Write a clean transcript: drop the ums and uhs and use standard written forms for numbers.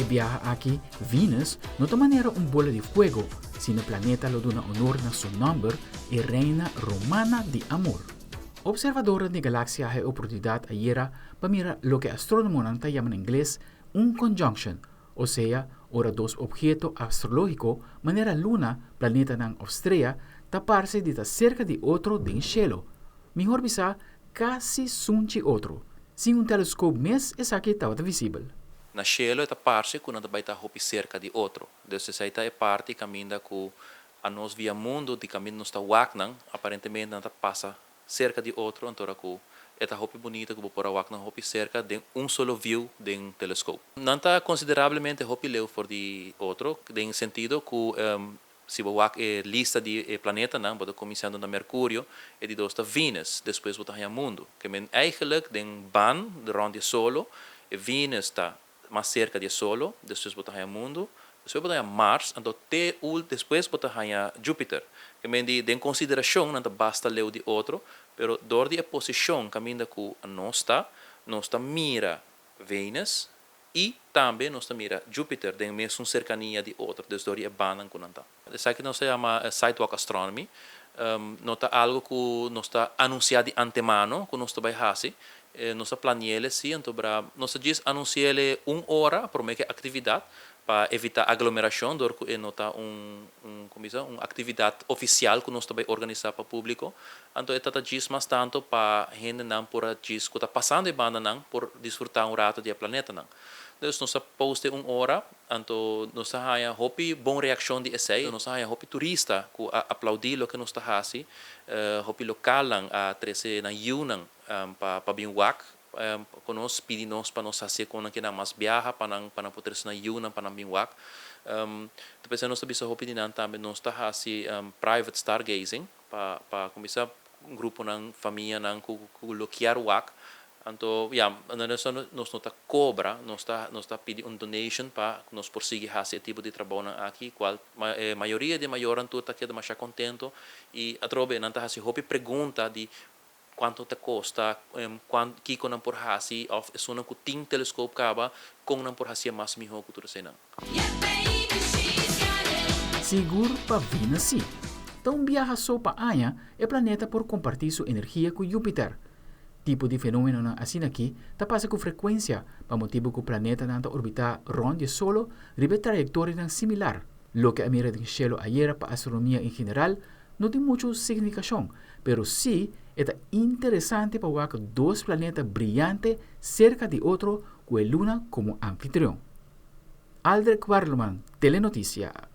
biaha aki, Venus no ta manera un bola di fuego, sino planeta lo duna honor na su nomber, e reina romana di amor. Observadornan di galaxia a haya oportunidad ayera pa mira loke astronomonan ta yama na ingles un conjunction, o sea ora dos obheto astrologico manera luna, planetanan of strea ta parce di ta cerca di otro den shelo. Mihor bisa, casi sunchi otro. Sin un telescoop mes esaki tabata visibel. Na shelo e ta parce cu nan ta bay ta hopi cerca di otro. Dus esey ta e parti caminda cu anos via mundo di caminda nos ta wak nan, aparentemente nan ta pasa cerca di otro, anto ora cu e ta hopi bunita cu bo por a wak nan hopi cerca den un solo view den telescoop. Nan ta considerablemente hopi leu for di otro den sentido cu si bo wak e lista di e planetanan, bo ta cuminsando na Mercurio, e di dos ta Venus, despues bo ta haña mundo. Ke men eigenlijk den baan rond di e solo, e Venus ta mas cerca di e solo, despues bo ta haña mundo, despues bo ta haña Mars, anto te ul despues bo ta haña Jupiter. Ke men di den consideracion nan ta basta leu di otro, pero dor di e posicion caminda cu nos ta, nos ta mira Venus y tambe nos ta mira Jupiter den mesun cercania di otro, dus dor di e baannan cu nan ta. Esaki nos ta yama sidewalk astronomy. No ta algo cu nos ta anuncia di antemano cu nos ta bay haci. Nos ta plane'le si, anto bra nos ta djis anunci'le un ora prome cu e actividad pa evita aglomeracion dor cu e no ta un un como bisa un actividad oficial cu nos ta bay organisa pa publico. Anto e ta ta djis mas tanto pa hendenan por a djis cu ta pasando e bandanan por disfruta un rato di e planetanan. Dus nos a poste un ora, anto nos a haña hopi bon reaccion di esey. Nos a haña hopi turista cu a aplaudi loke nos ta haci. Hopi localnan a trece nan yiunan pa pa bin wak cu nos, pidi nos pa nos haci con nan kinan mas biaha pa nan pa nan por trece nan yiunan pa nan bin wak. Ta p'esei nos ta bisa hopi di nan tambe nos ta haci private stargazing pa pa cuminsa gruponan, famianan cu cu lo kier wak. Anto ya, nos nos no ta cobra, nos ta nos ta pidi un donation pa nos por sigui haci e tipo di trabounan aki, cual e mayoria di e mayornan tur ta keda masha contento y atrobe nan ta haci hopi pregunta di cuanto ta costa, cuan kico nan por haci of esunnan cu tin telescoop caba con nan por hacié mas miho cu tur eseinan. Sigur pa Venus sí. Ta un biaha so pa aña e planeta por comparti su energia cu Jupiter. Tipo di fenomenonan asina aki ta pasa ku frekuensia pa motibu ku planetanan ta orbitá rònt di e solo riba e trayektorianan similar. Loke a mira den shelu ayera pa astronomia en general no tin muchu signifikashon, pero sí e ta interesante pa wak dos planeta briyante serka di otro ku e luna komo anfitrion. Aldrich Warleman, Telenoticia.